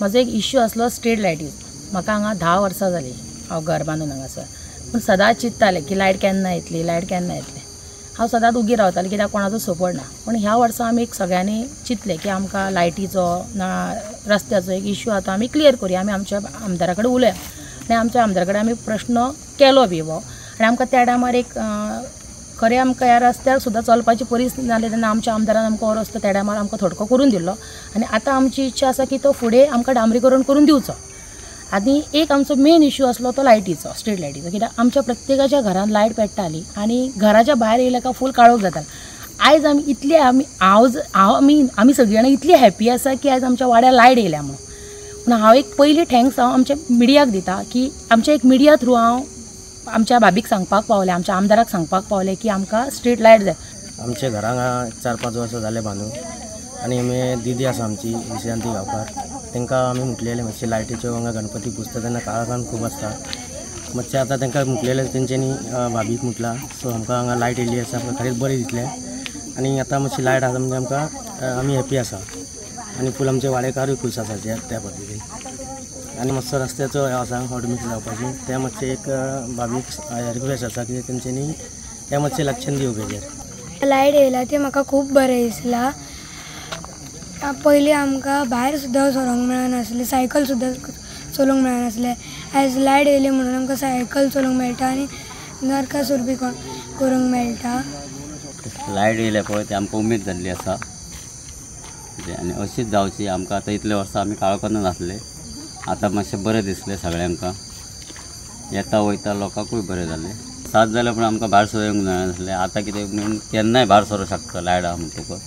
म्हजो एक इश्यू आसलो स्ट्रीट लायटीचो. म्हाका हांगा 10 वर्सां जालीं हांव घर बांदून हांगासर, पूण सदांच चिंत्तालें की लायट केन्ना येतली, लायट केन्ना येतली. हांव सदांच उगी रावतालें कित्याक कोणाचो सपोर्ट ना. पूण ह्या वर्सा आमी एक सगळ्यांनी चिंतलें की आमकां लायटीचो ना रस्त्याचो एक इश्यू आसा तो आमी क्लियर करुया, आमी आमच्या आमदारा कडेन उलया. आनी आमच्या आमदारा कडेन आमी प्रश्न केलो बी हो, आनी आमकां त्या टायमार एक खरें आमकां ह्या रस्त्यार सुद्दां चलपाची परिस्थिती नासली तेन्ना आमच्या आमदारान आमकां हो रस्तो त्या टायमार आमकां थोडको करून दिल्लो. आनी आतां आमची इच्छा आसा की तो फुडें आमकां डांबरीकरण करून दिवचो. आनी एक आमचो मेन इश्यू आसलो तो लायटीचो, स्ट्रीट लायटीचो, कित्याक आमच्या प्रत्येकाच्या घरान लायट पेट्टाली आनी घराच्या भायर येयल्या काय फूल काळोख जातालो. आयज आमी इतले आमी हांव आमी आमी सगळीं जाणां इतली हॅपी आसा की आयज आमच्या वाड्यार लायट येयल्या म्हणून. पूण हांव एक पयली thanks हांव आमच्या मिडियाक दिता की आमच्या एक मिडिया थ्रू हांव आमच्या भाभीक सांगपाक पावलें, आमच्या आमदाराक सांगपाक पावलें की आमकां स्ट्रीट लायट जाय. आमच्या घरांक 4-5 वर्सां जाले बांदून आनी आमी दिदी आसा आमची विश्रांती गांवकार, तांकां आमी म्हटलेलें मातशें लायटीच्यो हांगा गणपती पुजता तेन्ना काळखान खूब आसता, मातशें आतां तांकां म्हटलेलें तेंच्यांनी भाभीक म्हटलां, सो आमकां हांगा लायट येयल्ली आसा, आमकां खरेंच बरें दिसलें. आनी आतां मातशी लायट आसा म्हणजे आमकां आमी हॅपी आसा आनी फूल आमचे वाडेकारूय खूश आसा त्या पद्दतीन. आनी मातसो रस्त्याचो हें आसा हॉट मिक्स जावपाची, तें मातशें एक भाभीक रिक्वेस्ट आसा की तेंच्यांनी तें मातशें लक्षान दिवपाचें. लायट येयला तें म्हाका खूब बरें दिसलां. पयलीं आमकां भायर सुद्दां सरोंक मेळनासलें, सायकल सुद्दां चलोवंक मेळनासलें. आयज लायट येयली म्हणून आमकां सायकल चलोवंक मेळटा आनी नरकासूर बी करूंक मेळटा. लायट येयल्या पळय ती आमकां उमेद जाल्ली आसा आनी अशीच जावची. आमकां आतां इतले वर्सां आमी काळखानूच आसले, आतां मातशें बरें दिसलें सगळ्यांक, येता वयता लोकांकूय बरें जालें. सात जाल्यार पूण आमकां भायर सरूंक मेळनासलें, आतां कितें म्हणून केन्नाय भायर सरूंक शकता लायट आहा म्हणटकच.